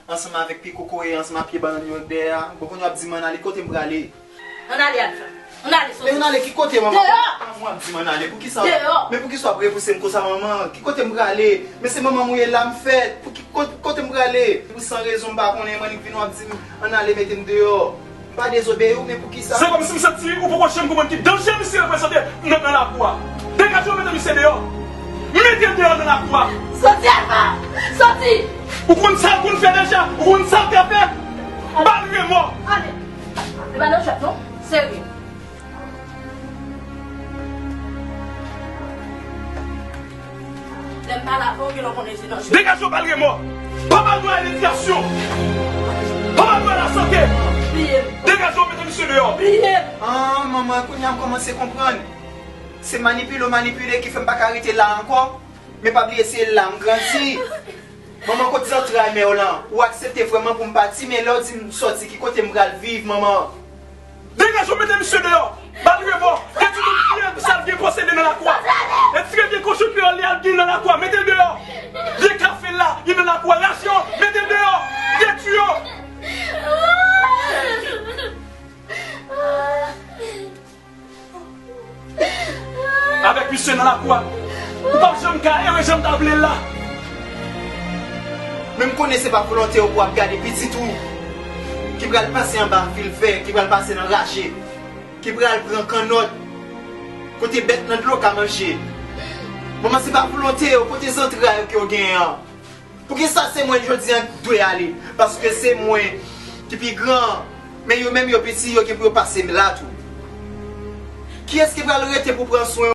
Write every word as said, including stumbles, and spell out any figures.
Ansanm avèk pye kokoye, ansanm ak pye bannann yo dèyè a. Bon, kounye a w ap di m ann ale, kote m prale? Ann ale, Alfred. Ann ale, soti. Men ann ale ki kote, manman? Deyò! Manman, w ap di m ann ale, poukisa? Deyò! Men poukisa w ap repouse m konsa, manman? Ki kote m prale? Men se manman m ou ye la, m fèt. Pou ki, ko-, kote m prale? Pou san rezon m pa konnen, m annik vin w ap di m ann ale, mete m deyò. M pa dezobeyi w, men poukisa? Se kòmsi m santi ou poko janm konprann ki danje misye reprezante nan, nan lakou a. Degaje w, mete misye deyò. Mete l deyò nan lakou a. Soti, Alfa! Soti! Ou konn sa l konn fè deja? Ou konn sa l ka fè? Ba l remò! Ale! Se pa nan jwèt, non. Serye. Lè m pale avè w, gen lè w konnen se nan jwèt. Degaje w, ba l remò! Pa ba l dwa a ledikasyon! Pa ba l dwa a lasante! Bliye m. Degaje w, mete misye deyò! Bliye m. Ah, manman, kounye a m kòmanse konprann. Se manipile w manipile ki fè m pa ka rete la ankò. Men pa bliye se la m grandi. Manman, kot zantray mè w lan? Ou aksepte vrèman pou m pati, men lè w di m sòti, ki kote m pral viv, manman? Degaje w, mete misye deyò! Ba l remò! Detwi tout byen sal gen posede nan lakou a! Retire vye kochon kreyòl li al gen nan lakou a, mete l deyò! Vye kafe l la, gen nan lakou a, rache yo, mete l deyò! Detwi yo! Avèk misye nan lakou a, ou p ap janm ka ere jan m ta vle l la. Men m konnen se pa volonte w pou w ap gade pitit ou ki pral pase anba fil fè, ki pral pase nan rache, ki pral pran kannòt kote bèt nan dlo ka manje. Manman, se pa volonte w, kote zantray w ke w genyen an? Poukisa se mwen jodi an ki dwe ale? Paske se mwen ki pi gran, men yo menm yo piti, yo gen pou yo pase m la tou. Kiyès ki pral rete pou pran swen